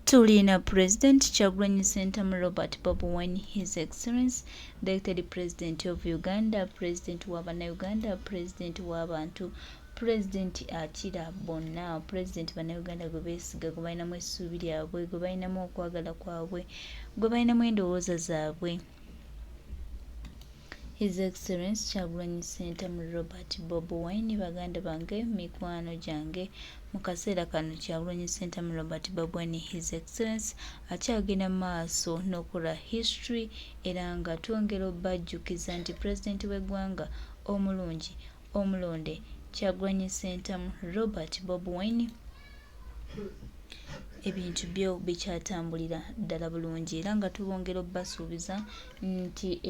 Tulina President Kyagulanyi Ssentamu Robert Bobi Wine, His Excellence the Elected President of Uganda, President wa Bannayuganda, President w'abantu, President akira bonna, President Bannayuganda gwe beesiga, gwe balinamu essuubi lyabwe, gwe balinamu okwagala kwabwe, gwe balinamu endowooza zaabwe. His Excellence Kyagulanyi Ssentamu Robert Bobi Wine. Baganda bange, mikwano gyange, mu kaseera kano Kyagulanyi Ssentamu Robert Bobi Wine, His Excellence, akyagenda mu maaso n'okukola history, era nga twongera obbajjukiza nti pulezidenti w'eggwanga omulungi omulonde Kyagulanyi Ssentamu Robert Bobi Wine, ebintu byo bikyatambulira ddala bulungi, era nga tubongera obbasuubiza nti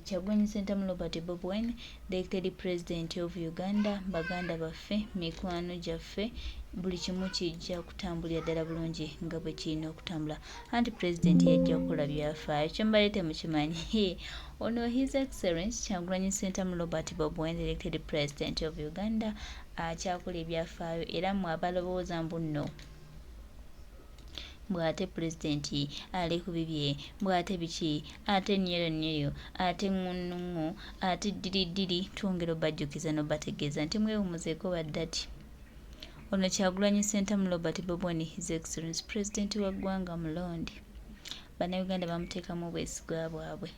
Kyagulanyi Ssentamu Robert Bobi Wine, the elected President of Uganda, baganda baffe, mikwano gyaffe, buli kimu kijja kutambulira ddala bulungi nga bwe kirina okutambula, anti pulezidenti yajja kukola byafaayo. Kyembadde temukimanyi, ono His Excellence Kyagulanyi Ssentamu Robert Bobi Wine, the elected President of Uganda, akyakola ebyafaayo. Era mmwe abalowooza mbu nno bw'ate pulezidenti ali ku bibye, bw'ate biki, ate nnyero nnyero, ate ŋŋunnunŋu, ate ddiriddiri, twongera obbajjukiza n'obbategeeza nti mwewummuzeeko baddati. Ono Kyagulanyi Ssentamu Robert Bobi Wine, His Excellence Pulezidenti wa ggwanga mulonde, Bannayuganda bamuteekamu obwesigwa bwabwe,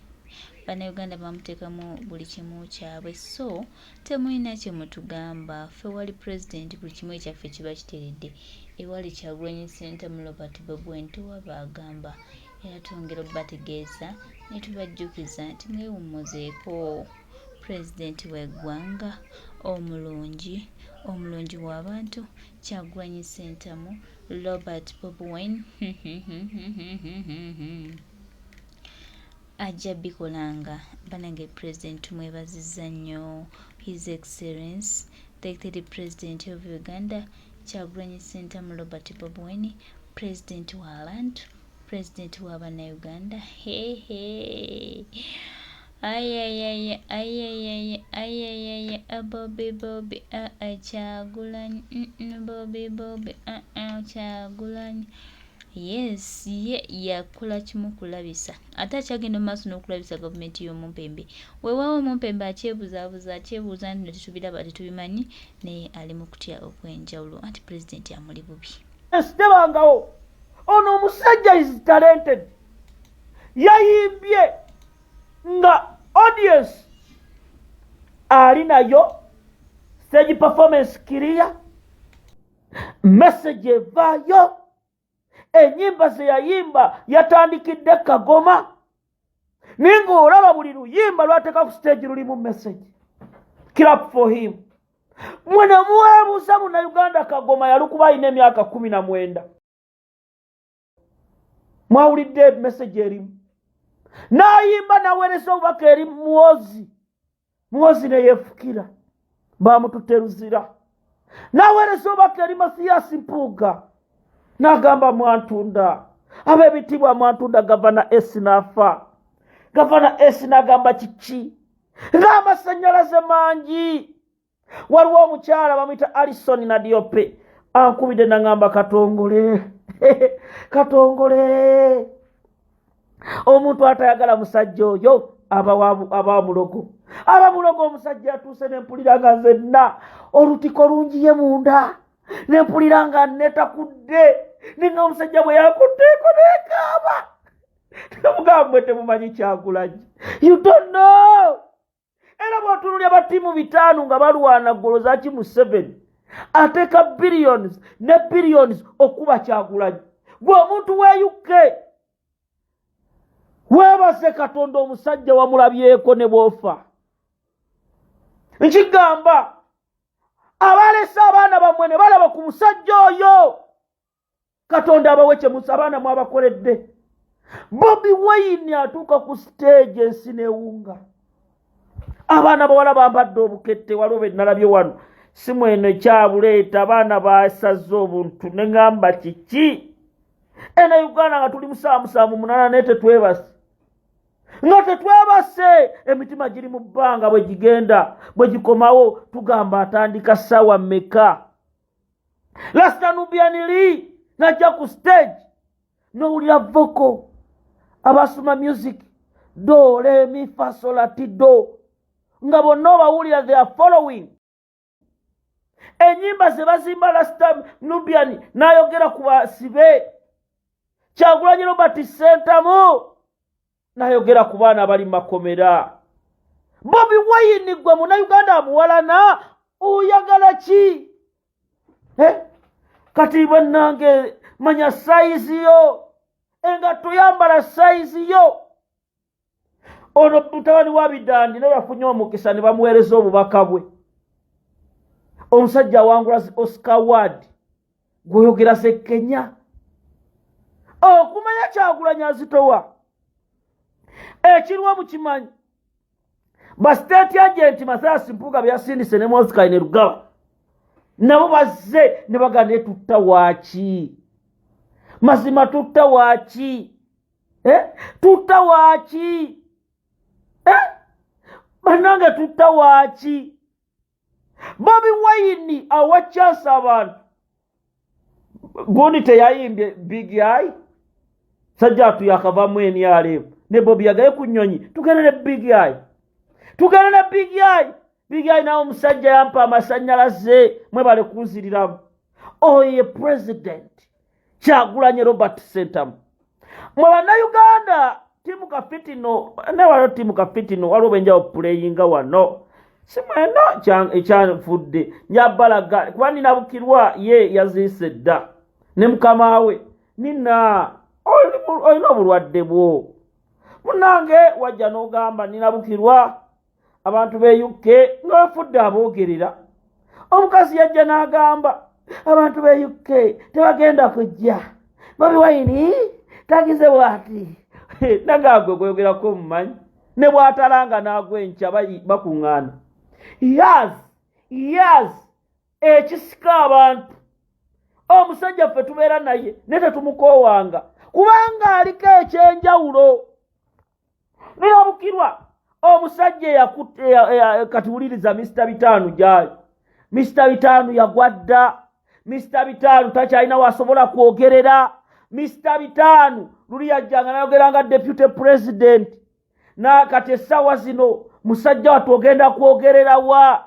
Bannayuganda bamuteekamu buli kimu kyabwe, so temulina kye mutugamba. Ffe wali pulezidenti buli kimu ekyaffe kiba kiteredde. Ewali Kyagulanyi Ssentamu Robert Bobi Wine tewaba agamba, era twongera obbategeeza ne tubajjukiza nti mwewummuzeeko, pulezidenti w'eggwanga omulungi, omulungi w'abantu, Kyagulanyi Ssentamu Robert Bobi Wine ajja bikolanga. Banange, pulezidenti tumwebazizza nnyo, His Excellence the elected President of Uganda Kyagulanyi Ssentamu Robert Bobi Wine, pulezidenti w'abantu, pulezidenti wa Bannayuganda. Hehe, ayayaya, ayayaya, ayayaya, Bobi, Bobi Kyagulanyi, Bobi, Bobi Kyagulanyi. Yes, ye yakola kimu kulabisa, ate akyagenda mu maaso n'okulabisa gavumenti y'omumpembe. Weewaawo omumpembe akyebuzaabuza, akyebuuza nti no tetubiraba, tetubimanyi, naye ali mu kutya okw'enjawulo, anti pulezidenti amuli bubi. Tebangawo ono omusajja is talented. Yayimbye nga audience ali nayo, stage performance clear, message evaayo. Ennyimba ze yayimba yatandikidde Kagoma, naye ng'olaba buli luyimba lwateeka ku stage lulimu message. Clap for him. Mwe ne muweebuuza, Munnayuganda, Kagoma yalukuba alina emyaka 19. Mwawulidde message erimu, n'ayimba n'aweereza obubaka eri Muwozi. Muwozi ne yeefukira, bamututte Luzira. N'aweereza obubaka eri Masiyasi Mpuuga, n'agamba mwantunda ab'ebitiibwa, mwantunda Gavana S n'afa. Gavana S n'agamba kiki ng'amasannyalaze mangi. Waliwo omukyala bamuyita Alison Nadiope, ankubidde naŋŋamba, "Katongole, Katongole, omuntu atayagala musajja oyo aba mulogo, aba mulogo." Omusajja atuuse, nempulira nga nzenna olutiko lungiye munda, nempulira nga netakudde, ninga omusajja bwe yakutteeko nekaaba. Temugambwe temumanyi Kyagulanyi, you don't know. Era bw'otunulya batiimu 5 nga balwana golo zaki, Museveni ateeka billions ne billions okuba Kyagulanyi. Gwe omuntu we UK, weebase Katonda, omusajja wamulabyeko ne bw'ofa. Nkigamba abalese abaana bammwe ne balaba ku musajja oyo, Katonda abawe kyemusa abaana mwabakoledde. Bobi Wine atuuka ku stage, ensi newunga. Abaana bawala bambadde obukette, waliwo be nalabye wano, si mweno ekyabuleeta, abaana basaze obuntu, ne ŋŋamba kiki ene Uganda nga tuli 7 7 8, naye tetwebase, nga tetwebase, emitima giri mu bbanga. Bwe gigenda, bwe gikomawo, tugamba atandika ssaawa mmeka? Rasta Nubian Li najja ku stage. N'owulira vocal abasoma music, do re mi fa sol la ti do, nga bonna obawulira, they are following enyimba ze bazimba. Last time Nubian n'ayogera ku basibe, Kyagulanyi Robert Sentamu n'ayogera ku baana abali makomera. Bobi Wine, gwe Munauganda amuwalana, oyagala ki? Eh? Kati bannange, manya size yo, engatto yambala size yo. Ono mutabani wa Bidandi naye yafunye omukisa ne bamuweereza obubaka bwe. Omusajja awangula zi Oscar Award, gweoyogera ze Kenya. Okumanya Kyagulanyi azitowa ekiriwo mukimanyi, ba state agent Mathias Mpuuga byasindise ne Muhoozi Kainerugaba nabo bazze ne baga ne tutta waaki? Mazima tutta waaki? Eh? Tutta waaki? Eh? Bannange, tutta waaki? Bobi Wine awa chance abantu. Gundi teyayimbye Big Eye, sajja atu yakavamu NRM ne Bobi yagaye ku nnyonyi. Tugende ne Big Eye, tugende ne Big Eye. Big Eye nawe omusajja yampa amasanyalaze, mwebale kunziriramu. Oyo ye President Kyagulanye Robert Sentamu. Mwe Bannayuganda, team Kafitino, newaliwo team Kafitino, waliwo bwenjawo puleyinga wano si mweno ekyanfudde njabalaga kuba ninabukirwa ye yaziise dda ne mukama we. Nina olina obulwadde bwo, munange, wajja n'ogamba ninabukirwa abantu b'e UK nga bafudde aboogerera. Omukazi yajja n'agamba abantu b'e UK tebagenda kujja, Bobi Wine tagize bwati. Nagagwe gweyogerako mumanyi ne bw'atalanga n'agwa enkya bakuŋŋaana. Yes, ekisika abantu omusajja ffe tubeera naye naye tetumukoowanga kubanga aliko ekyenjawulo. Nirabukirwa omusajja kati wuliriza Mr Bitaano gyali. Mr Bitaano yagwa dda. Mr Bitaano takyalina wasobola kwogerera. Mr Bitaano luli yajjanga nayogera nga deputy president, na kati essaawa zino musajja wattu ogenda kwogerera wa?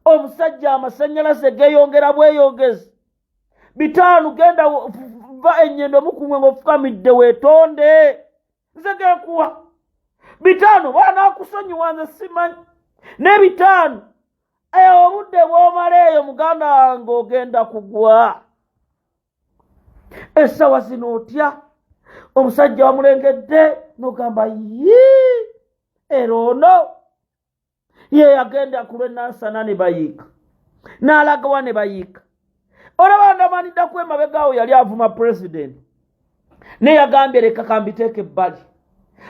Omusajja amasanyalaze geeyongera bweyongezi. Bitaano, genda va ennyendo mukuŋwe ng'ofukamidde weetonde. Nze genkuwa bitaano, baanaakusonyiwa nze simanyi. N'ebitaano obudde bw'omala eyo, muganda wange, ogenda kugwa. Essaawa zino otya omusajja wamulengedde n'ogamba yi era ono ye yagenda ku lw'enansana ne bayiika n'alagawa ne bayiika. Olaba ndamaniddaku emabegaawo yali avuma pulezidenti, naye yagambye leka kambiteeka ebbali,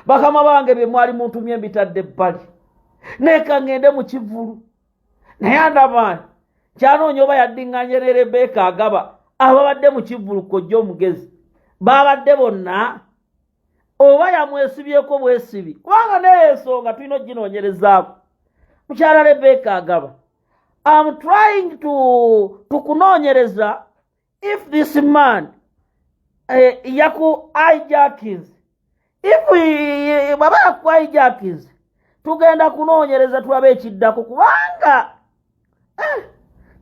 bakama bange bye mwali muntumye mbitadde ebbali, neeka ŋŋende mu kivulu. Naye andamaani kyanoonya oba yaddiŋŋanye ne Rebeka Agaba ababadde mu kivulu. Kojja omugezi babadde bonna oba yamwesibyeko bwesibi, kubanga naye ensonga tulina oginoonyerezaako. Mukyala Rebeka Agaba, am trying to kunoonyereza if this man yaku hijackings, if bwaba yaku hijackings, tugenda kunoonyereza tulabe ekiddako, kubanga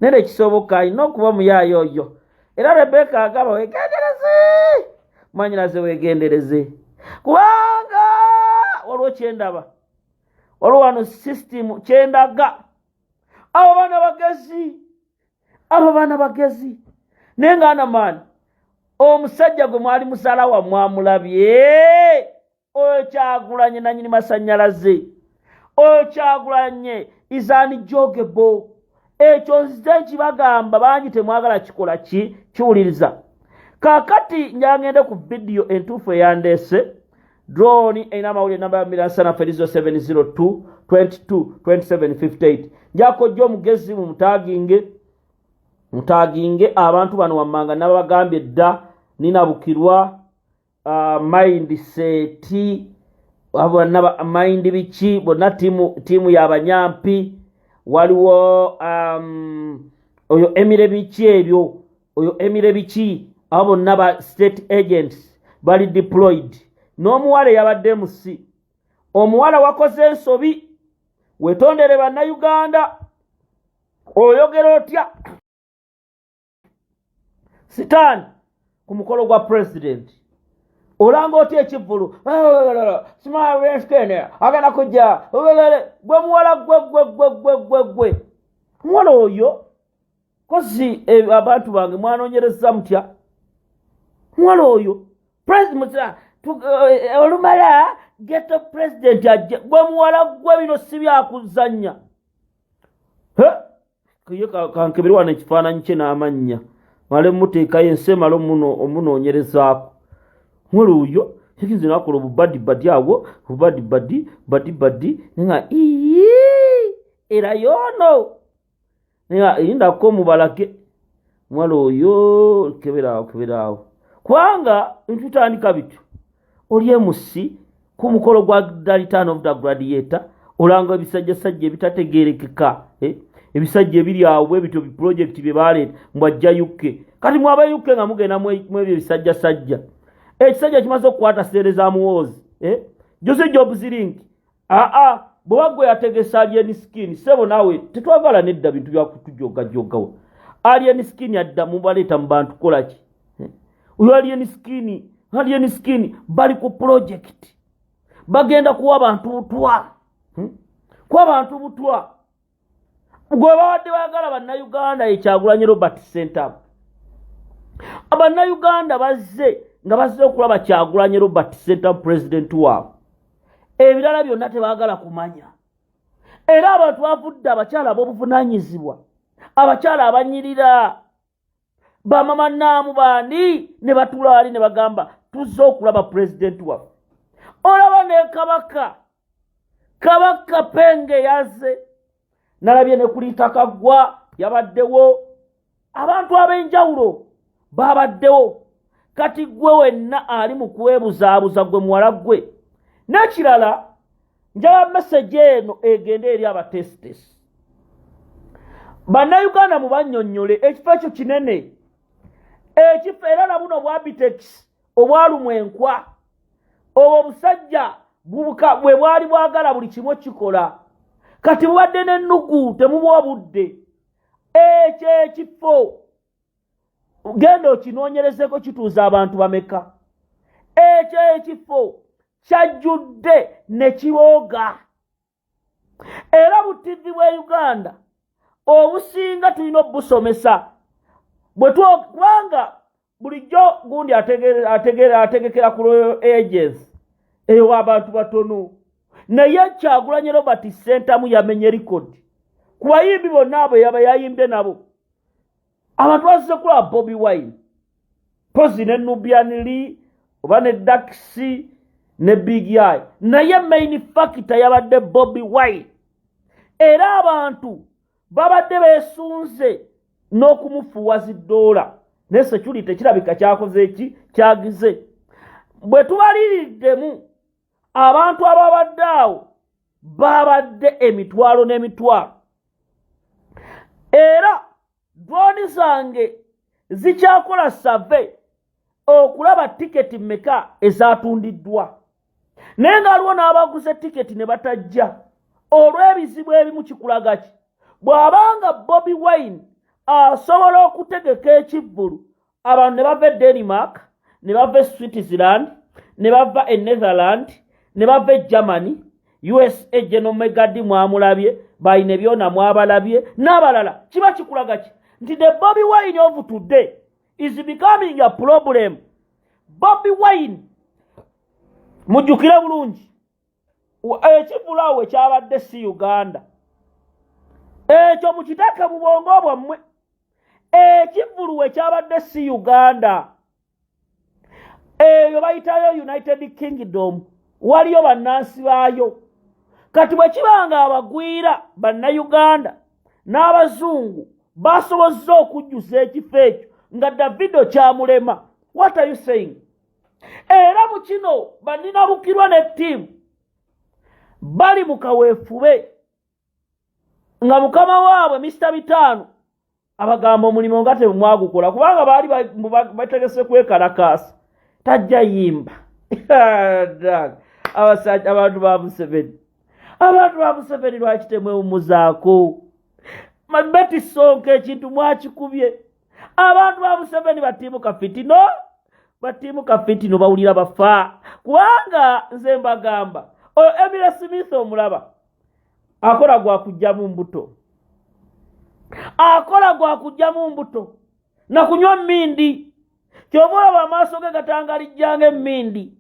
nere kisoboka alina okuba muyaayo oyo. Era Rebeka Agaba, wegendereze mwanyinaze, wegendereze, kubanga waliwo kyendaba, waliwo wano system kyendaga. Abo baana bagezi, abo baana bagezi. Naye nga anamaani omusajja gwe mwali musala wammwe amulabye, oyo Kyagulanye nanyini masanyalaze, oyo Kyagulanye is unjogable. Ekyo nzize nkibagamba, bangi temwagala kikola ki kiwuliriza. Kaakati njangende ku vidiyo entuufu eyandeese. Drone erina amawulire namba ya 4 0702 22 27 58. Njakojja omugezi mu mutaginge, mutaginge abantu bano wammanga. Nabagambye dda, ninabukirwa mindset bonna mind biki bonna tiimu y'abanyampi. Waliwo oyo Emire biki ebyo, oyo Emire biki. Abo bonna ba state agents bali deployed. N'omuwala eyabadde MC, omuwala wakoze ensobi, wetondere Bannayuganda. Oyogera otya sitaani ku mukolo gwa pulezidenti? Olanga otya ekivvulu? Simaskene agenda kujja. Gwe muwala, gwe gwe gwe gwe gwe gwe muwala oyo kozi. Abantu bange, mwanonyereza mutya muwala oyo? Olumala ghetto president ajje. Gwe muwala gwe, bino si byakuzannya. Ye kankebere wano ekifaananyi kye n'amannya, male muteekayo ensi emale omunoonyerezaako. Muwala oyo yagenze nakola obubadibadi awo, obubadibadi badibadi, nga ii era yoono nga erindako mubalage muwala oyo. Keberaawo, keberaawo, kubanga ntutandika bityo. Oli MC ku mukolo gwa the return of the gladiator, olanga ebisajjasajja ebitategerekeka, eh? Ebisajja ebiri awo bwe bityo, biproject bye baleeta mbwajja UK. Kati mwaba UK nga mugenda mwebyo ebisajjasajja. Ekisajja kimaze okukwata sente za Muwoozi, eh? Jose Jobs Link. Aa, bweba gwe yategesa Alien Skin, sebo naawe tetwagala nedda bintu byakutujogajogawo. Alien Skin adda mubaleeta mu bantu kolaki? Eh? Oyo Alien Skin, Alien Skin bali ku project, bagenda kuwa abantu butwa, Kuwa abantu butwa. Gwe babadde baagala Bannayuganda eKyagulanyi Robert Ssentamu. Bannayuganda bazze nga bazze okulaba Kyagulanyi Robert Ssentamu, pulezidenti waabwe. Ebirala byonna tebaagala kumanya. Era abantu bavudde, abakyala ab'obuvunaanyizibwa, abakyala abanyirira, bamama naamu baani, ne batuula wali ne bagamba, "Tuzze okulaba pulezidenti waffe." Olaba ne kabaka, Kabaka Penge yazze, nalabye ne kuliitakaggwa yabaddewo, abantu ab'enjawulo babaddewo. Kati gwe wenna ali mu kwebuzaabuza, gwe muwala gwe. N'ekirala, njaba message eno egende eri abatesitesi Bannayuganda, mubannyonnyole ekifo ekyo kinene, ekifo era na buno bwa Abitex obwalumwa enkwa. Obwo obusajja bwe bwali bwagala buli kimu kikola, kati bubadde n'ennugu, temubuwa budde. Ekyo ekifo genda okinoonyerezeko, kituuza abantu bameka? Ekyo ekifo kyajjudde ne kibooga. Era butivi bwe Uganda obusinga tulina obusomesa kubanga bulijjo gundi ategekera ku Royal Agency eyo abantu batono. Naye Kyagulanye Robert Ssentamu yamenye record ku bayimbi bonna abo yaba yayimbye nabo. Abantu bazze kulaba Bobi Wine, pozi ne Nubian Lee oba ne Daxi ne Big Eye, naye main factor yabadde Bobi Wine. Era abantu babadde beesunze n'okumufuuwa ziddoola, ne security kirabika kyakoze eki kyagize. Bwe tubaliriddemu abantu ababadde awo, babadde emitwalo n'emitwalo. Era drone zange zikyakola survey okulaba tiketi mmeka ezatundiddwa, naye nga waliwo n'abaguze tiketi ne batajja olw'ebizibu ebimu. Kikulaga ki? Bw'abanga Bobi Wine asobola okutegeka ekivvulu, abantu ne bava e Denmark, ne bava e Switzerland, ne bava e Netherland, ne bava e Germany, USA, Genomegadi mwamulabye, balina ebyona mwabalabye n'abalala, kiba kikulaga ki? Nti the Bobi Wine of today is becoming a problem. Bobi Wine, mujjukire bulungi, ekivvulu awo ekyabadde si Uganda. Ekyo mukiteeke mu bwongo bwammwe. Ekivvulu ekyabadde si Uganda. Eyo bayitayo United Kingdom, waliyo bannansi baayo. Kati bwe kiba nga abagwira Bannayuganda n'abazungu basobozza okujjuza ekifo ekyo nga Davido kyamulema, what are you saying? Era mu kino banninabukirwa ne ttiimu bali mu kaweefube nga mukama waabwe Mr Bitaano. Abagamba omulimu nga temwagukola kubanga baali bategese kwekalakaasa, tajja yimba. Abasajja, abantu ba Museveni, abantu ba Museveni, lwaki temwewumuzaako? Beti Sonka ekintu mwakikubye. Abantu ba Museveni batiimuka fitino, batiimuka fitino, bawulira bafa. Kubanga nze mbagamba, oyo Emile Smith omulaba akola gwa kugyamu mbuto, akola gwa kugyamu mbuto nakunywa mmindi. Kyova olaba amaaso ge gatangalijjanga emmindi.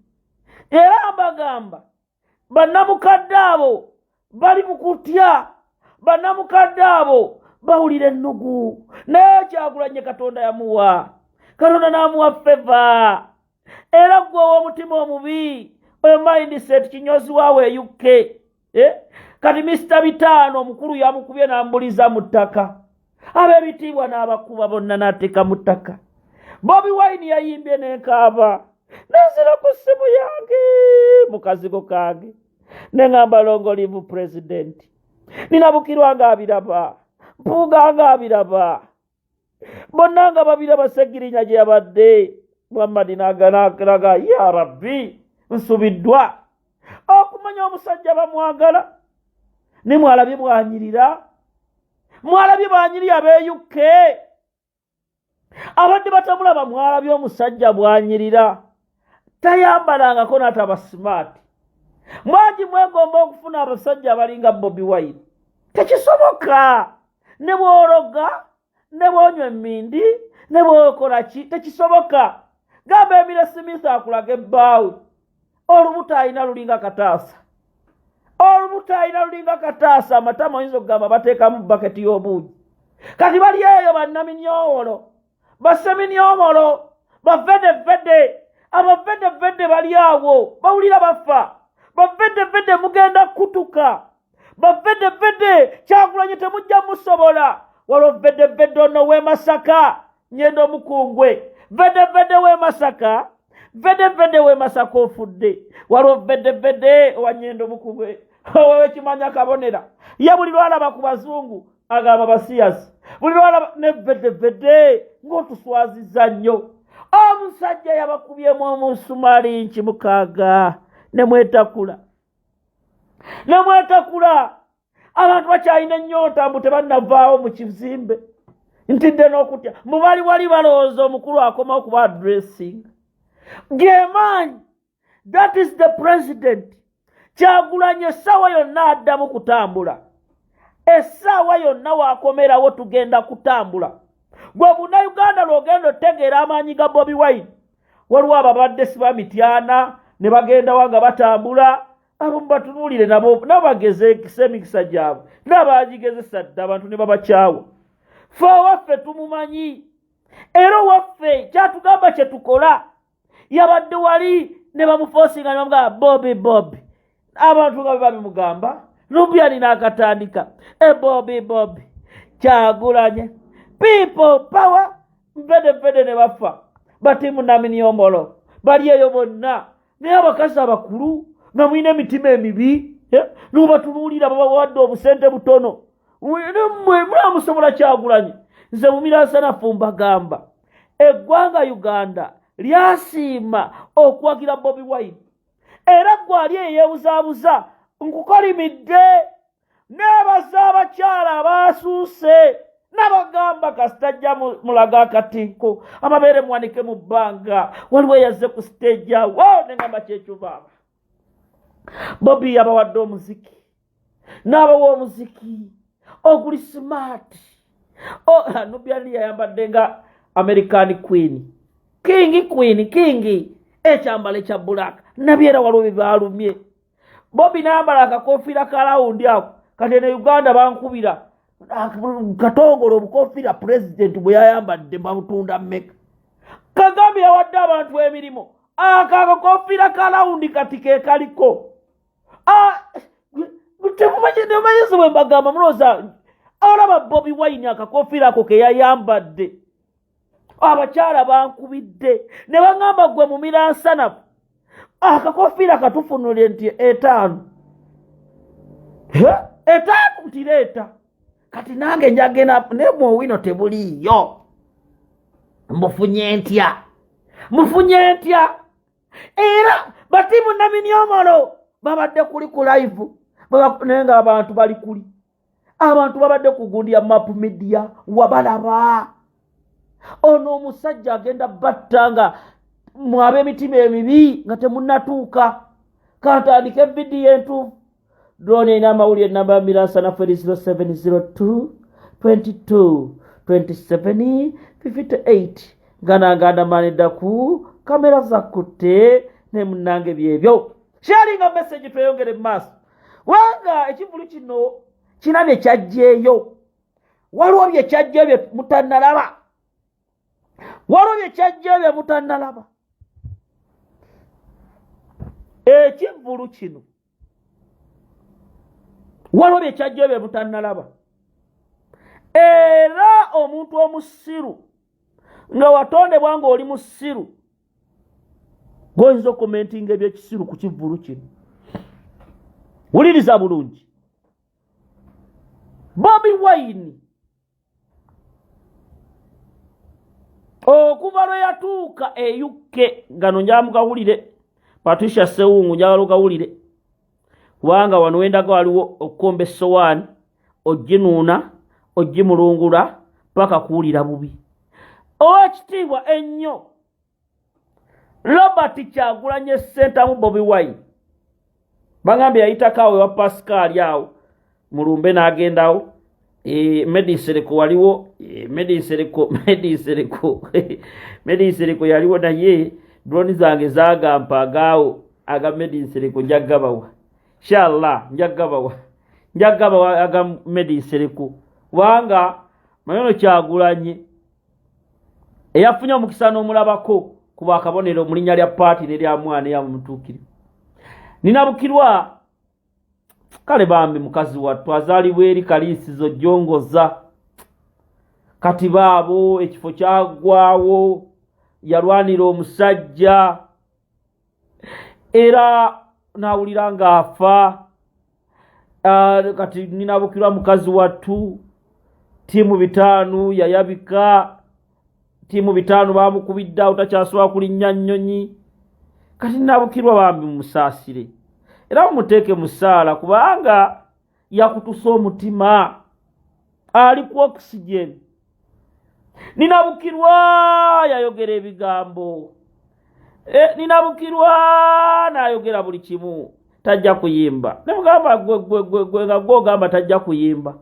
Era mbagamba, bannamukadde abo bali mu kutya, bannamukadde abo bawulira ennugu. Naye Kyagulanye Katonda yamuwa, Katonda n'amuwa favour. Era gwe ow'omutima omubi, oyo mindset kinyozi waawe e UK, eh? Kati Mr Bitaano omukulu yamukubye n'amubuliza mu ttaka, ab'ebitiibwa n'abakuba bonna n'ateeka mu ttaka. Bobi Wine yayimbye n'enkaaba, nenzira ku ssimu yange mu kazigo kange neŋŋamba, "Long live president." Ninabukirwa ng'abiraba, Mpuuga ng'abiraba, bonna nga babiraba. Segirinya gye yabadde Muhammadi naganaga, ya Rabbi, nsubiddwa okumanya omusajja bamwagala. Ne mwalabye bwanyirira, mwalabye banyiri ab'e UK abadde batamulaba. Mwalabye omusajja bwanyirira, tayambalangako n'ataba smart. Mwagi mwegomba okufuna abasajja abalinga Bobi Wine, tekisoboka. Ne bw'ologa, ne bw'onywa emmindi, ne bw'okola ki, tekisoboka. Gamba Emire Smith akulaga ebbaawe, olubuto alina lulinga kataasa, olubuto alina lulinga kataasa, amatama oyinza okugamba bateekamu baketi y'obuugi. Kati bali eyo bannaminyowolo, baseminyomolo, bavedevede, abavedevede bali awo bawulira bafa. Bavedevede mugenda kutuka, bavedevede Kyagulanye temujja musobola. Waliwo vedevede ono w'e Masaka, nyenda omukungwe, vedevede w'e Masaka, vedevede w'e Masaka ofudde. Waliwo vedevede owa nyenda omukungwe owekimanya kabonera ye, buli lwalaba ku bazungu agamba basiyasi, buli lwalaba ne vedevede ng'otuswaziza nnyo. Omusajja yabakubyemu omusumali nki 6 ne mwetakula, ne mwetakula. Abantu bakyalina ennyonta, mbu tebannavaawo mu kizimbe. Ntidde n'okutya, mbu bali wali balowooza omukulu akoma okuba addressing gemaanyi. That is the president Kyagulanye. Essaawa yonna addamu kutambula, essaawa yonna waakomerawo tugenda kutambula. Gwe Munnayuganda lw'ogenda otegeera amaanyi ga Bobi Wine. Waliwo ababadde siba mityana ne bagendawa nga batambula, abo mubatunuulire, nabo nabo bagezekisa emikisa gyabwe, nabagigezesa dda abantu ne babakyawa. Fe owaffe tumumanyi, era owaffe kyatugamba kye tukola. Yabadde wali ne bamuforcinga ne bamugamba Bobi, Bobi, abantu nga bwe babimugamba Nubyani n'akatandika e Bobi, Bobi Kyagulanye, people power, nvedevede ne bafa. Batimu naminyombolo bali eyo bonna. Naye abakazi abakulu nga mulina emitima emibi, nubatunuulira, babawadde obusente butono, mmwe mulamusobola Kyagulanye. Nze mumiransanafu mbagamba, eggwanga Uganda lyasiima okuwagira Bobi Wine. Era gwali eyeebuzaabuza, nkukolimidde. Neebaza abakyala abaasuuse nabagamba, kasitajja mulaga akatiiko, amabeere muwanike mu bbanga. Waliwo eyazze ku stage awo neŋamba kyekyubaaba Bobi yabawadde omuziki, n'abawa omuziki oguli smart. Nubian yayambadde nga American queen, king, queen, king, ekyambalo ekya black nabyera. Waliwo byebalumye Bobi nayambala akakofiira ka round ako. Kati ene Uganda bankubira katongole, obukofiira pulezidenti bwe yayambadde babutunda mmeka? Kagambye yawadde abantu emirimu. Ako akakofiira ka round kati ke kaliko. Temumanyizi bwe mbagamba, mulowooza olaba Bobi Wine akakofiira ako ke yayambadde. Abakyala bankubidde ne baŋŋamba, gwe mumiransanafu, akakofiira katufunule nti 5, 5 nti leeta. Kati nange njagenda naye muowino tebuliiyo. Mbufunye ntya? Mufunye ntya? Era batiimu naminyomolo babadde kuli ku live, naye nga abantu bali kuli, abantu babadde ku gundi ya Map Media, wabalaba. Ono omusajja agenda batta nga mwaba emitima emibi nga temunnatuuka. Kantandike vidiyo entuufu. Drone erina amawulire namba mirasana feri 0702 22 27 58 gananganda manedda ku kamera zakutte ne munnange. Byebyo, sharinga message, tweyongere mu maaso, kubanga ekivulu kino kina bye kyajjeeyo. Waliwo bye kyajjeeyo bye mutannalaba, waliwo bye kyajjeeyo bye mutannalaba. Ekivulu kino waliwo bye kyajjeeyo bye mutannalaba. Era omuntu omusiru nga watondebwa ng'oli musiru, goyinza okumentinga ebyekisiru ku kivvulu kino. Wuliriza bulungi, Bobi Wine okuva lwe yatuuka e UK, gano njamugawulire, Patricia Sewungu, njagala ogawulire, kubanga wano wendaga waliwo okukomba essowaani, oginuuna, ogimulungula paka kuwulira bubi. Owekitiibwa ennyo Robert Kyagulanye Ssentamu Bobi Wine, bagambye yayitako awo ewa Pascal awo mulumbe n'agendawo. E, Medisereko waliwo, e, Medisereko, Medisereko, Medisereko yaliwo, naye drone zange zagampa agaawo aga Medisereko. Njagabawa inshallah, njagabawa, njagabawa aga Medisereko, kubanga mayono Kyagulanye eyafunye omukisa n'omulabako kuba akabonero mu linnya lya paati nerya mwana eyamutuukire ninabukirwa. Kale bambi mukazi wattu azaalibwa eri Kaliisizo Jjongoza, kati baabo ekifo kyaggwawo, yalwanira omusajja era n'awulira ng'afa. Kati ninabukirwa mukazi wattu, tiimu bitaano yayabika, tiimu bitaano bamukubidde awo, takyasobola kulinnya nnyonyi. Kati ninabukirwa bambi mumusaasire era mumuteeke musaala, kubanga yakutusa omutima, ali ku oxygen. Ninabukirwa yayogera ebigambo, ninabukirwa n'ayogera buli kimu, tajja kuyimba. Nemugamba gwe nga gwe ogamba tajja kuyimba.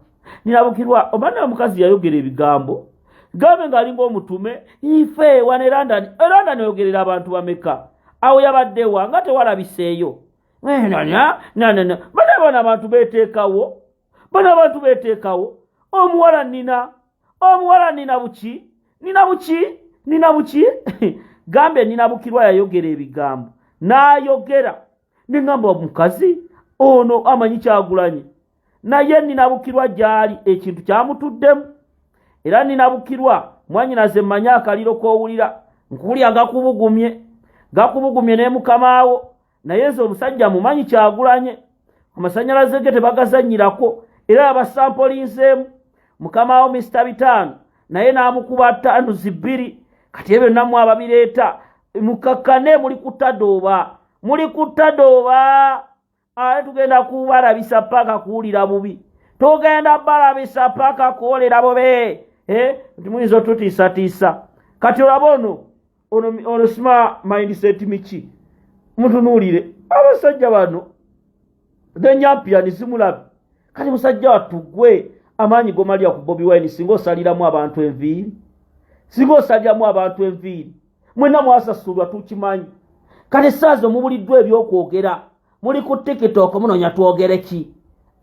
Ninabukirwa omwana omukazi yayogera ebigambo, gambe ng'alinga omutume ife wano e London. E London oyogerera abantu bameka? Awo yabaddewa nga tewalabiseeyo? Bana bano abantu beteekawo, bano abantu beteekawo. Omuwala nina, omuwala nina buki, nina buki, nina buki. Gambe nina bukirwa yayogera ebigambo n'ayogera, neŋŋamba omukazi ono amanyi Kyagulanye, naye ninabukirwa gyali ekintu kyamutuddemu. Era ninabukirwa mwanyinaze, mmanyi akaliro k'owulira nkuwulira gakubugumye, gakubugumye ne mukamaawo, naye nze omusajja mumanyi Kyagulanye, amasanyalaze ge tebagazanyirako, era abasampolinzeemu mukamaawo Mr Bitaano naye n'amukuba ttaano zibbiri. Kati ebyo byonna mu ababireeta mukakkane, muli kutadooba, muli kutadooba. Ate tugenda kubalabisa paka kuwulira bubi, tugenda balabisa paka kuwulira bubi. Nti muyinza otutiisatiisa. Kati olaba ono ono ono sima mindset miki, mutunuulire abasajja bano, the nyampian simulabi. Kati musajja wattu gwe amaanyi gomalya ku Bobi Wine, singa osaliramu abantu enviiri, singa osaliramu abantu enviiri. Mwenna mwasasulwa, tukimanyi. Kati esaazo mubuliddwa ebyokwogera, muli ku TikTok munonya twogere ki,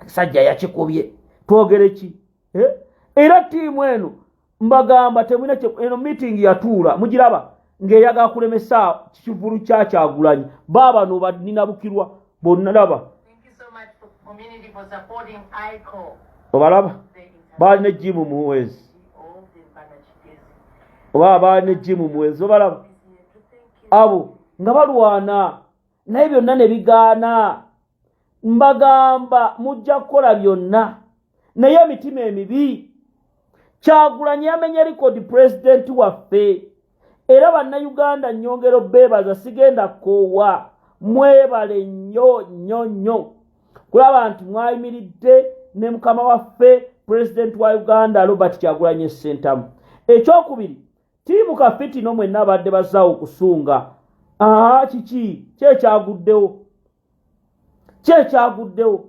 sajja yakikubye twogere ki, eh? Era ttiimu eno mbagamba temulina, eno meeting yatuula mugiraba ng'eyagala kulemesa kivulu kya Kyagulanyi. Baabano baninabukirwa bonna laba obalaba baalina ejimu muwezi oba baalina ejimu muwezi, obalaba abo nga balwana, naye byonna ne bigaana. Mbagamba mujja kukola byonna. Naye emitima emibi. Kyagulanyi yamenye likodi, pulezidenti waffe. Era Bannayuganda, nnyongera obeebaza, sigenda koowa. Mwebale nnyo nnyo nnyo kulaba nti mwayimiridde ne mukama waffe, pulezidenti wa Uganda, Robert Kyagulanyi Ssentamu. Ekyokubiri, team Kafitino mwenna abadde bazaawo okusunga, aa, kiki kyekyaguddewo? Kyekyaguddewo?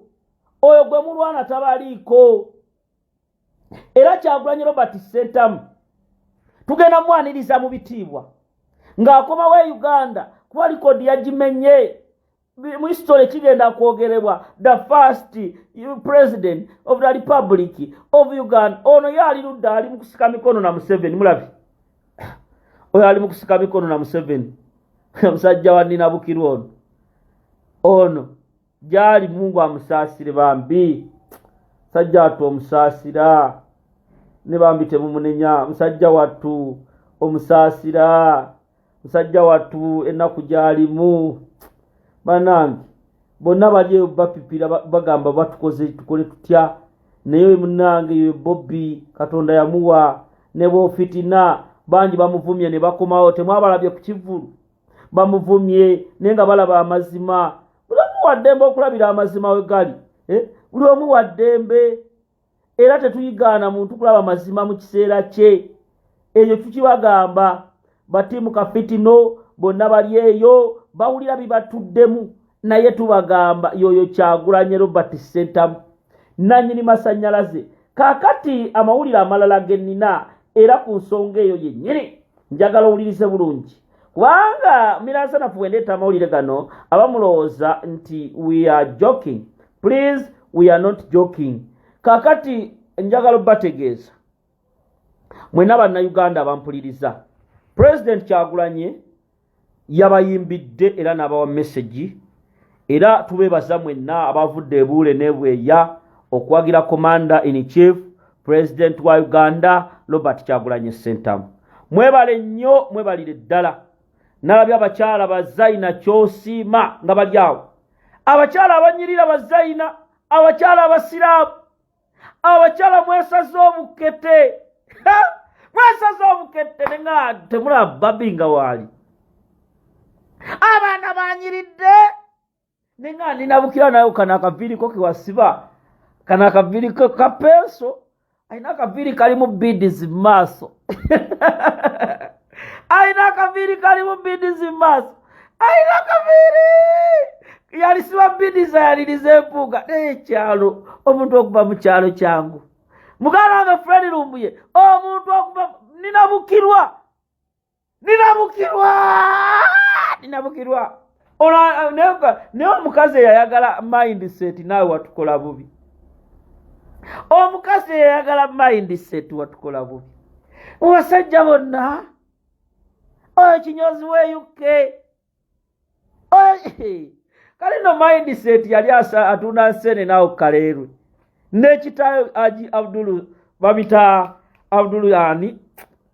Oyo gwe mulwana tabaliiko. Era Kyagulanyi Robert Ssentamu tugenda mwaniriza mu bitiibwa ng'akomawo e Uganda, kuba likodi yagimenye. Mu history kigenda kwogerebwa, the first president of the Republic of Uganda. Ono ye ali ludda, ali mu kusika mikono na Museveni. Mulabi oyo ali mu kusika mikono na Museveni, omusajja wa Nina Bukirwa ono. Ono gyali, Mungu amusaasire bambi, musajja wattu omusaasira ne bambi temumunenya. Musajja wattu omusaasira, musajja wattu ennaku gyalimu. Banange, bonna bali eyo bapipira, bagamba batukoze, tukole tutya? Naye munange, yo Bobi Katonda yamuwa ne bwofitina. Bangi bamuvumye ne bakomawo. Temwabalabye ku kivulu bamuvumye, naye nga balaba amazima. Buli omu waddembe okulabira amazima we gali, eh? Buli omu waddembe, era tetuyigaana muntu kulaba mazima mu kiseera kye. Ekyo tukibagamba. Ba team Kafitino bonna bali eyo bawulira bibatuddemu, naye tubagamba yoyo Kyagulanye Robert Ssentamu, nanyini masanyalaze. Kaakati amawulire amalala ge nnina, era ku nsonga eyo yennyini, njagala owulirize bulungi, kubanga miransanafu bwe ndeeta amawulire gano abamulowooza nti we are joking. Please, we are not joking. Kaakati njagala obategeeza mwenna Bannayuganda abampuliriza, President Kyagulanye yabayimbidde era n'abawa message. Era tubeebaza mwenna abavudde ebuule n'ebweya okuwagira Commander in Chief, President wa Uganda, Robert Kyagulanye Ssentamu. Mwebale nnyo, mwebalire ddala. Nalabye abakyala Bazayina kyosiima nga bali awo, abakyala abanyirira Bazayina, abakyala Abasiraamu, abakyala mwesaze obukete, mwesaze obukete, nenga temulaba babi nga waali abaana banyiridde, nenga ninabukira nayo. Kano akaviiriko kewasiba, kano akaviiriko ka penso, alina akaviiri kalimu beads mu maaso, alina akaviiri kalimu beads mu maaso, alina akaviiri yalisiba beads, ayaliriza empuuga. Naye ekyalo, omuntu okuva mu kyalo kyangu, muganda wange Fred Lumbuye, omuntu okuva ninabukirwa, ninabukirwa, ninabukirwa. Naye omukazi eyayagala mindset, naawe watukola bubi. Omukazi eyayagala mindset, watukola bubi. Mu basajja bonna, oyo kinyozi we UK, kale no mindset yali atunda nsene naawe kaleerwe nekitaayo Aji Abdulu, babita Abdulu ani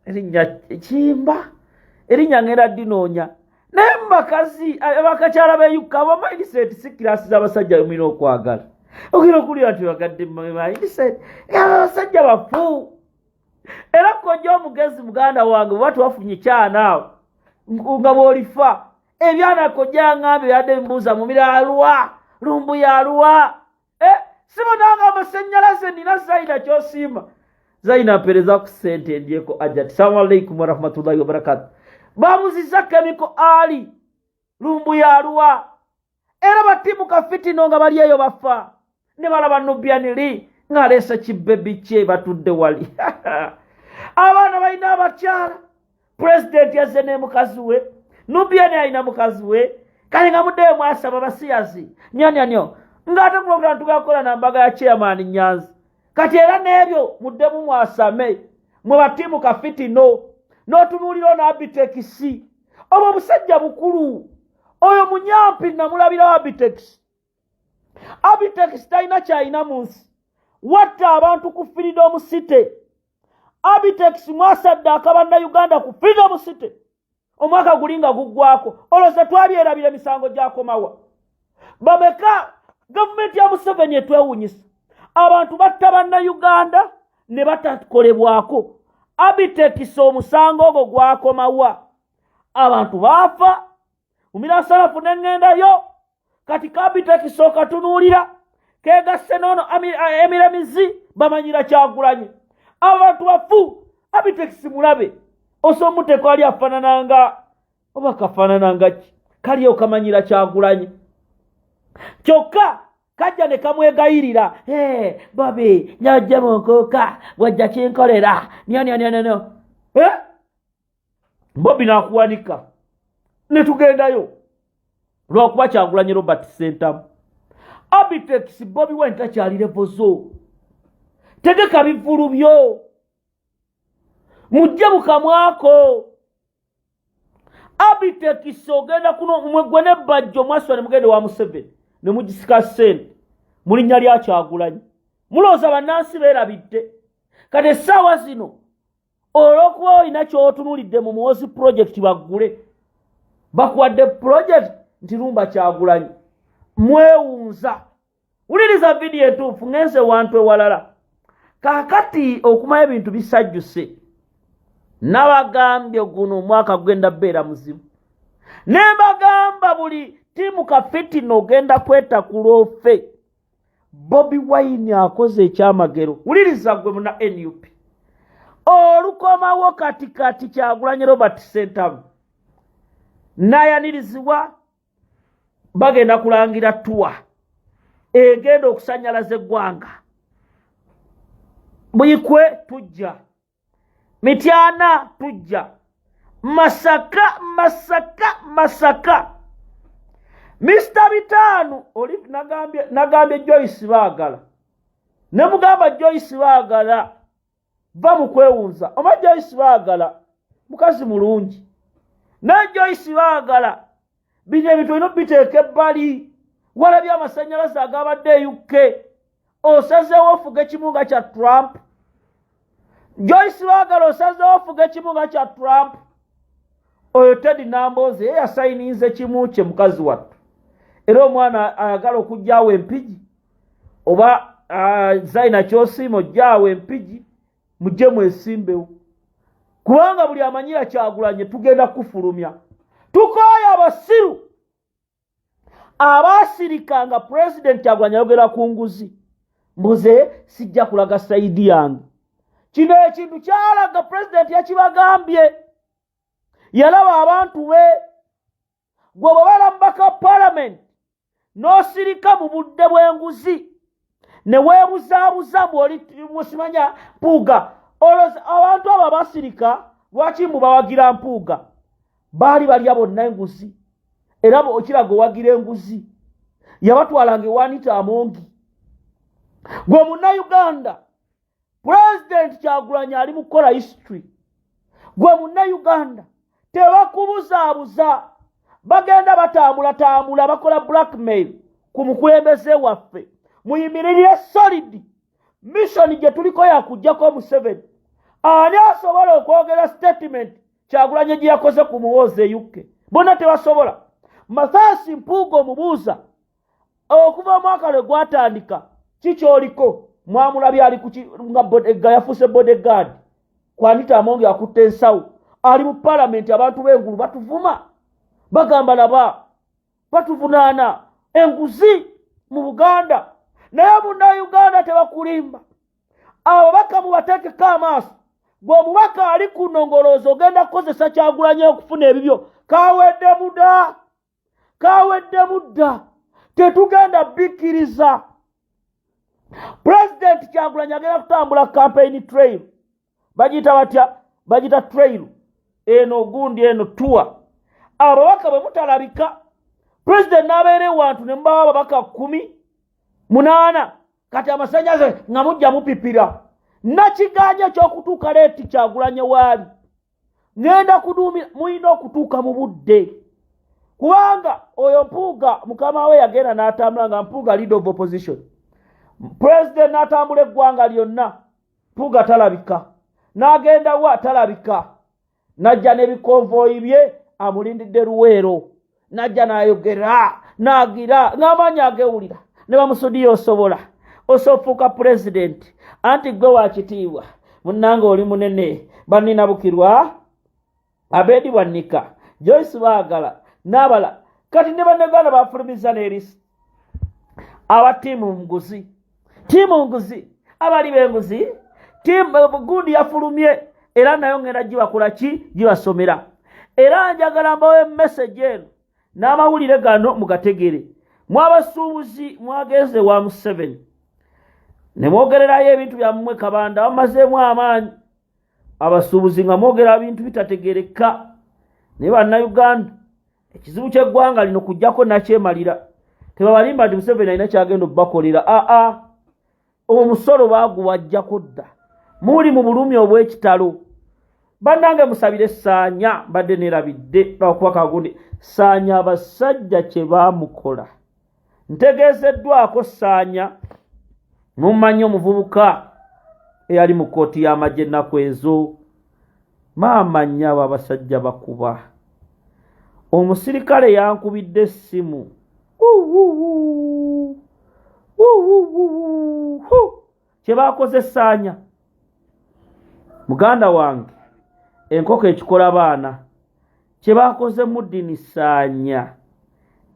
erinnya kimba, erinnya ngenda ddinoonya. Naye mubakazi bakakyala beyukka aba mindset, si class z'abasajja bemulina okwagala. Ogenda okuwulira nti bagadde mindset, abasajja bafu. Era kojja omugezi, muganda wange, bweba tewafunye kyana awo nga bw'olifa ebyana, kojja ngambye byadde bimubuuza mumira alwa Lumbuye alwa, eh, sibonanga amasannyalaze nina. Zaina kyosiima, Zaina mpereza ku ssente ndyeko ajat. Salamu alaikum warahmatullahi wabarakatu. Babuziza chemical ali Lumbuye alwa. Era ba team Kafitino nga bali eyo bafa ne balaba Nubian Li ng'aleesa kibebi kye, batudde wali, abaana balina abakyala. Pulezidenti yazze ne mukazi we, Nubian alina mukazi we. Kale nga muddeyo mwasaba basiyazi nyanyanyo, ng'ate program tugakola na mbaga ya Chairman Nyanzi. Kati era n'ebyo muddemu mwasame mwe ba team Kafitino. N'otunuulira ono Abitekisi, obwo obusajja bukulu. Oyo munyampi namulabirawo Abitex. Abitex talina kyalina mu nsi, watta abantu ku Freedom City. Abitex mwasadde akabannayuganda ku Freedom City omwaka guli nga guggwako, olowooza twabyerabira? Emisango gyakomawa? Bameka? Gavumenti ya Museveni etwewunyisa. Abantu batta Bannayuganda ne batakolebwako. Abitekisa omusango ogwo gwakomawa? Abantu baafa mumirasalafu ne ŋŋendayo. Kati kabitekisa okatunuulira kegasse noono emiremizi bamanyira Kyagulanyi. Abantu bafu. Abitekisi mulabe, osomuteeko ali afaanana nga oba kafaanana nga ki, kali okamanyira Kyagulanyi, kyokka kajja ne kamwegayirira, "Bobi, nyajje mu nkuuka, wajja kinkolera nyonyonyonyono." Bobi n'akuwanika ne tugendayo lwakuba Kyagulanyi Robert Sentamu. Abitex, Bobi Wine takyali level zo. Tegeka bivulu byo, mujje mukamwako. Abitex, ogenda kuno mwegwe ne Bajjo mwaswa ne mugende wa Museveni ne mugisika ssente mu linnya lya Kyagulanyi. Mulowooza bannansi beerabidde? Kati essaawa zino, olw'okuba olina ky'otunuulidde mu Muwozi project, baggule bakuwadde project nti lumba Kyagulanyi. Mwewunza. Wuliriza vidiyo entuufu. Ngenze wantu ewalala kaakati okumanya ebintu bisajjuse. Nabagambye guno omwaka gugenda bbeera muzibu, ne mbagamba buli tiimu kafitina ogenda kwetakula ofe. Bobi Wine akoze ekyamagero. Wuliriza gwe muna NUP, olukomawo kati kati Kyagulanyi Robert Sentamu nayanirizibwa, bagenda kulangira tour egenda okusanyalaza eggwanga. Buyikwe tujja, Mityana tujja, Masaka, Masaka, Masaka. Mr Bitaano oli nagambye Joyce Baagala, ne mugamba, "Joyce Baagala, va mu kwewunza." Oma Joyce Baagala mukazi mulungi, naye Joyce Baagala, bino ebintu olina obiteeka ebbali. Walabye amasanyalaze agabadde e UK, osazeewo ofuga ekimu nga kya Trump. Joyce Baagala, osazeewo ofuga ekimu nga kya Trump. Oyo Teddy Nambooze ye yasayininze kimu kye mukazi wattu, era omwana ayagala okugyawo Empigi oba Zaina kyosiima ojjaawo Empigi, mujje mwesimbewo, kubanga buli amanyira Kyagulanye tugenda kufulumya. Tukooye abasiru abaasirika nga Pulezidenti Kyagulanye ayogera ku nguzi. Mbuze sijja kulaga side yange. Kino ekintu kyalaga pulezidenti yakibagambye, yalaba abantu be. Gwe bwebeera mubaka wa paalamenti n'osirika mu budde bw'enguzi ne weebuzaabuza mbwoli musimanya Mpuuga, olwo abantu abo abasirika lwaki mbu bawagira Mpuuga? Baali balya bonna enguzi, era okiraga owagira enguzi. Yabatwalanga ewanita Amongi. Gwe Munnayuganda, Pulezidenti Kyagulanyi ali mu kukola history. Gwe Munnayuganda, tebakubuzaabuza. Bagenda batambulatambula bakola blackmail ku mukulembeze waffe. Muyimiririre solid mission gye tuliko yakugjako Museveni. Ani asobola okwogera statement Kyagulanye gye yakoze ku Muwoozi e UK? Bonna tebasobola. Mathias Mpuuga, omubuuza okuva omwaka lwe gwatandika, kikyoliko? Mwamulabye ali nga yafuuse bodyguard kwanita Amonge, akutte ensawo, ali mu palamenti. Abantu b'engulu batuvuma, bagamba laba batuvunaana enguzi mu Buganda. Naye Munnayuganda, tebakulimba. Ababaka mubateekeko amaaso. Gwe omubaka ali kuno ng'olowooza ogenda kukozesa Kyagulanye okufuna ebibyo, kawedde muda, kawedde mudda. Tetugenda bikkiriza. Pulezidenti Kyagulanyi agenda kutambula campaign trail, bagiyita batya? Bagiyita trail eno gundi eno tour. Ababaka bwe mutalabika, pulezidenti n'abeera ewantu ne mubawo ababaka 18, kati amasanyaze nga mujja mupipira. Nakiganya ekyokutuuka late. Kyagulanye waali ŋŋenda kuduumira, mulina okutuuka mu budde, kubanga oyo Mpuuga mukama we yagenda n'atambula nga Mpuuga leader of opposition. Pulezidenti n'atambula eggwanga lyonna, Mpuuga talabika, n'agenda wa talabika, n'ajja n'ebikonvoyi bye amulindidde Luweero, n'ajja n'ayogera n'agira ng'amaanyi agewulira ne bamusudiya. Osobola Osofuuka pulezidenti anti gwe wa kitiibwa munnange, oli munene. Banina Bukirwa, Abedi Bwanika, Joyce Baagala n'abala. Kati ne bannayuganda bafulumiza n'erisi aba tiimu nguzi, tiimu nguzi, abali b'enguzi, tiimu gundi yafulumye, era nayo ngenda gibakula ki gibasomera. Era njagala mbawe message eno n'amawulire gano mugategere. Mwabasuubuzi, mwagenze wa Museveni ne mwogererayo ebintu byammwe. Kabanda bamazeemu amaanyi abasuubuzi nga mwogera bintu bitategereka. Naye bannayuganda, ekizibu ky'eggwanga lino kujjako nakyemalira. Tebabalimba nti Museveni alina kyagenda obbakolera. Aa, omusolo baaguwajjako dda, muli mu bulumi obw'ekitalo. Bannange, musabire Saanya. Mbadde nerabidde lwakuba kagundi Saanya abasajja kye baamukola. Ntegeezeddwako Saanya, mumanyi omuvubuka eyali mu kkooti y'amagye ennaku ezo. Maama nnyabo, abasajja bakuba. Omusirikale yankubidde essimu, kye baakoze Saanya muganda wange, enkoko ekikola baana. Kye baakoze Mudini Saanya,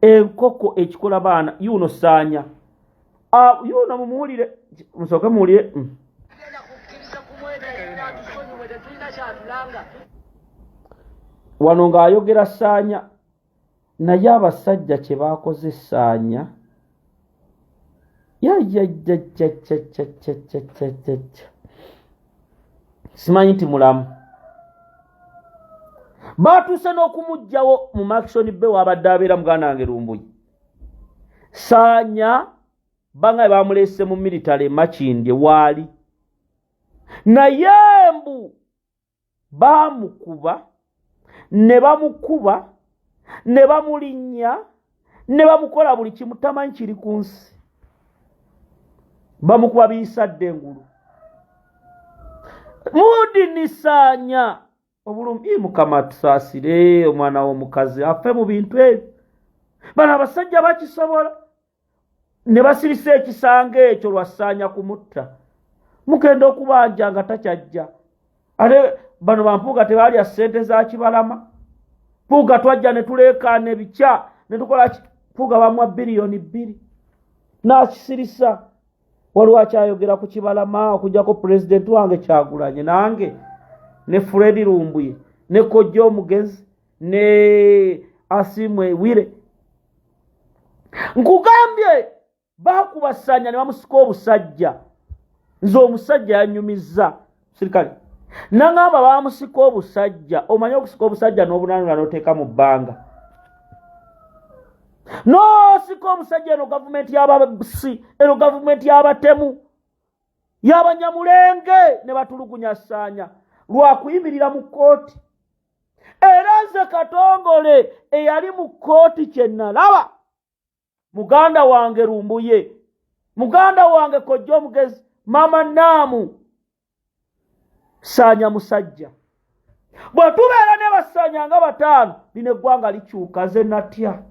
enkoko ekikola baana. Yuno Saanya, yuno mumuwulire, musooke muwulire. Wano ng'ayogera Saanya, naye abasajja kye baakoze Saanya, yajjajjajjajjajjajjajjajja, simanyi nti mulamu. Baatuuse n'okumuggyawo mu Murchison Bay wabadde abeera. Muganda wange Lumbuye, Saanya banga bamuleese mu military Makindye waali, naye mbu baamukuba ne bamukuba ne bamulinnya ne bamukola buli kimu, tamanyi kiri ku nsi. Bamukuba biyisadde engulu. Mudinisaanya obulumi. Mukama tusaasire omwana w'omukazi afe mu bintu ebyo. Bano abasajja bakisobola ne basirisa ekisanga ekyo lwasaanya kumutta. Mugenda okubanja nga takyajja. Ate bano bampuuga tebalya ssente za Kibalama. Mpuuga twajja ne tuleekaana ebikya ne tukola ki. Mpuuga bamuwa 2 biliyoni n'akisirisa. Waliwo akyayogera ku Kibalama okujjako pulezidenti wange Kyagulanye, nange ne Fred Lumbuye ne kojja omugezi ne Asimwe Wire? Nkugambye, bakubasanya ne bamusika obusajja. Nze omusajja yanyumizza sirikale, naŋŋamba bamusika obusajja. Omanyi okusika obusajja n'obunanula n'oteeka mu bbanga, n'osika omusajja. Eno gavumenti y'abasi, eno gavumenti y'abatemu, y'abanyamulenge ne batulugunya Saanya lwakuyimirira mu kkooti. Era nze Katongole eyali mu kkooti, kye nalaba, muganda wange Lumbuye, muganda wange kojja omugezi, mama Naamu, Saanya musajja. Bwe tubeera ne basaanya nga bataano, lino eggwanga likyuka. Ze natya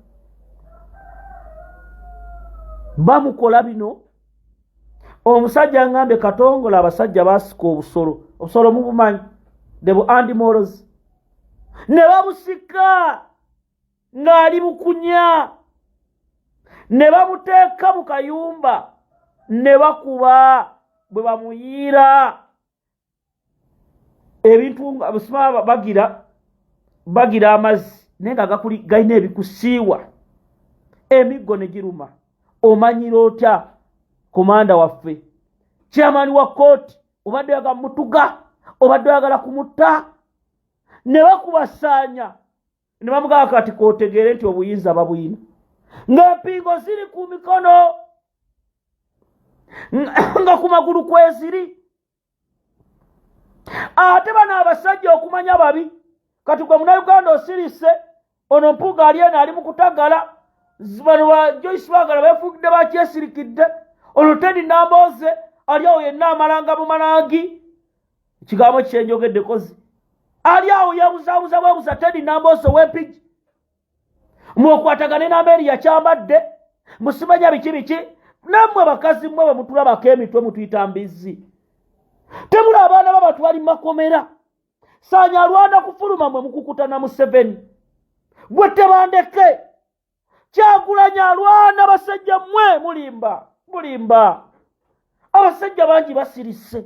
bamukola bino. Omusajja ngambye Katongole, abasajja basika obusolo. Obusolo mubumanyi, the bu animals, ne babusika ng'ali bukunya ne bamuteeka mu kayumba ne bakuba bwe bamuyiira ebintu nga busima bagira amazzi, naye nga gakuli galina ebikusiiwa, emiggo ne giruma. Omanyira otya komanda waffe, chairman wa kooti, obadde oyagala mutuga, obadde oyagala kumutta? Ne bakubasaanya ne bamugamba, kati kootegeere nti obuyinza babuyina, ng'empingo ziri ku mikono, nga ku magulu kweziri. Ate bano abasajja okumanya babi. Kati gwe Munauganda osirise, ono Mpuuga ali eno ali mu kutagala, bano ba Joyce Bagala beefugidde, bakyesirikidde, ono Teddy Nambooze ali awo yenna amalanga bumalangi. Ekigambo kyenjogeddekozi, ali awo yeebuzaabuza bwebuza. Teddy Nambooze ow'Empigi, mwokwatagane n'Ameeri yakyambadde musimanya biki biki. Nammwe bakazi mmwe bwe mutulabako emitwe mutuyita mbizzi. Temula abaana babatwali makomera. Saanya alwana kufuluma mwe mukukuta na Museveni. Gwe tebandeke. Kyagulanyi alwana basajja mmwe mulimba mulimba. Abasajja bangi basirise.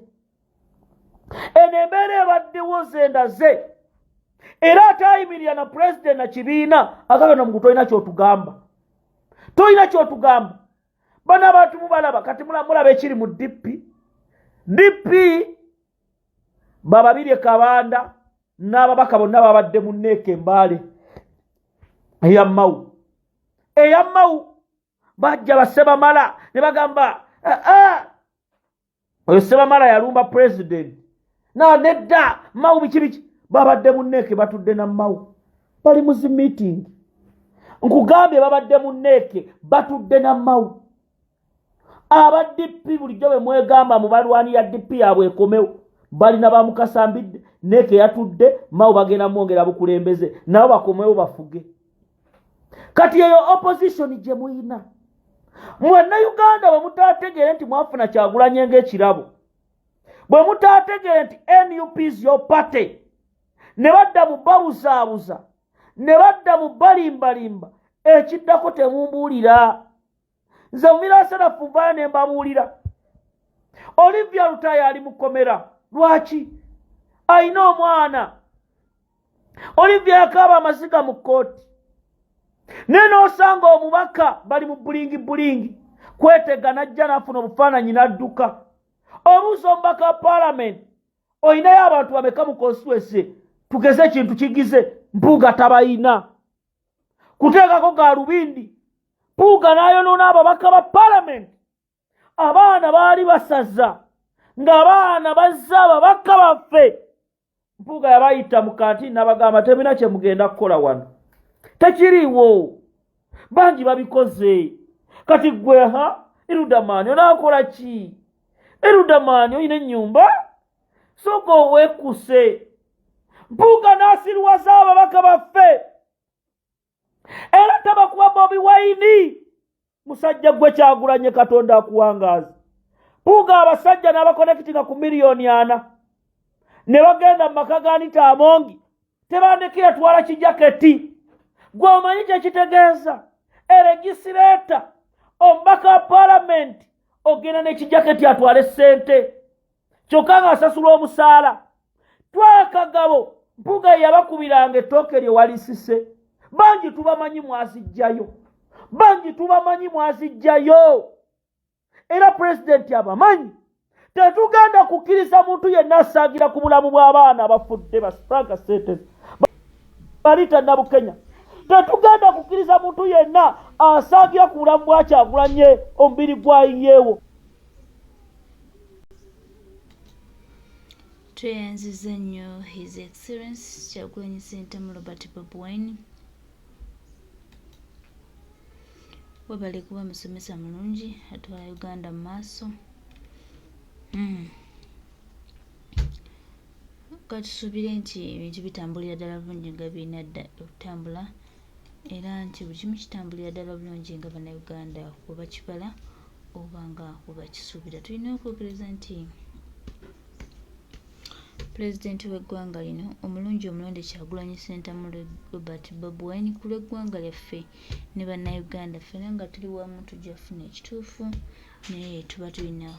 Eno embeera ebaddewo zendaze. Era ataayimirira na pulezidenti na kibiina agabano mugu tolina ky'otugamba. Tolina ky'otugamba. Bano abantu mubalaba kati mulaba ekiri mu DP. DP Bababirye Kabanda n'ababaka bonna babadde mu neeka embaale eya Mau. Eya Mau bajja basebamala ne bagamba ah, ah. Oyo Sebamala yalumba president na nedda Mau biki biki. Babadde mu neeke batudde na Mau bali mu zi meeting. Nkugambye babadde mu neeke batudde na Mau. Aba DP bulijjo bwe mwegamba mu balwanira DP yaabwe ekomewo balina ba Mukasa Mbidde neeke yatudde Mau bagenda mwongera bukulembeze nabo bakomewo bafuge. Kati eyo opposition gye muyina mwannayuganda bwe mutaategeere nti mwafuna Kyagulanyi ng'ekirabo, bwe mutaategeere nti NUP is your party, ne badda mu babuzaabuza ne badda mu balimbalimba, ekiddako temumbuulira. Nze mumiraasanafu nvaayo ne mbabuulira. Olivia Lutaaya ali mu kkomera. Lwaki? Alina omwana. Olivia yakaaba amaziga mu kkooti. Naye n'osanga omubaka bali mu bulingi bulingi kwetega n'ajja n'afuna obufaananyi n'adduka. Obuuza omubaka wa paalamenti olinayo abantu bameka mu constituency, tugeze ekintu kigize Mpuuga tabayina. Kuteekako gaalubindi Mpuuga n'ayonoona ababaka ba paalamenti. Abaana baali basaza ng'abaana bazze ababaka baffe. Mpuuga yabayita mu kantiini n'abagamba temulina kye mugenda kukola wano, tekiriiwo, bangi babikoze. Kati ggwe ha Erudamaani onaakola ki? Erudamaani olina ennyumba, sooka oweekuse. Mpuuga n'asiriwaza ababaka baffe era tabakuba Bobi Wine. Musajja gwe Kyagulanye Katonda akuwangaaza. Mpuuga abasajja n'abakonekitinga ku miliyoni 4 ne bagenda mu maka ga Anita Amongi tebandekera twala kijaketi. Gwe omanyi kye kitegeeza? Eregisireeta omubaka wa paalamenti ogenda n'ekijaketi atwale ssente kyokka ng'asasula omusaala. Twakagabo Mpuuga ye yabakubiranga ettooke lye walisise. Bangi tubamanyi mwazijjayo, bangi tubamanyi mwazijjayo. Era pulezidenti abamanyi. Tetugenda kukkiriza muntu yenna asaagira ku bulamu bw'abaana abafudde ba Frank Ssenteza Balita Nabukenya. Tetugenda kukkiriza muntu yenna asaagira ku bulamu bwa Kyagulanye omubiri gwayiyeewo. Tweyanziza nnyo His Excellence Kyagulanyi Ssentamu Robert Bobi Wine. Webale kuba musomesa mulungi atwala Uganda mu maaso. Katusuubire nti ebintu bitambulira ddala bulungi nga birina dda okutambula, era nti buli kimu kitambulira ddala bulungi nga Bannayuganda bwe bakibala oba nga bwe bakisuubira. Tulina okwogereza nti Pulezidenti w'eggwanga lino omulungi omulonde Kyagulanyi Ssentamu Robert Bobi Wine ku lw'eggwanga lyaffe ne Bannayuganda ffenna nga tuli wamu tujja kufuna ekituufu, naye tuba tulina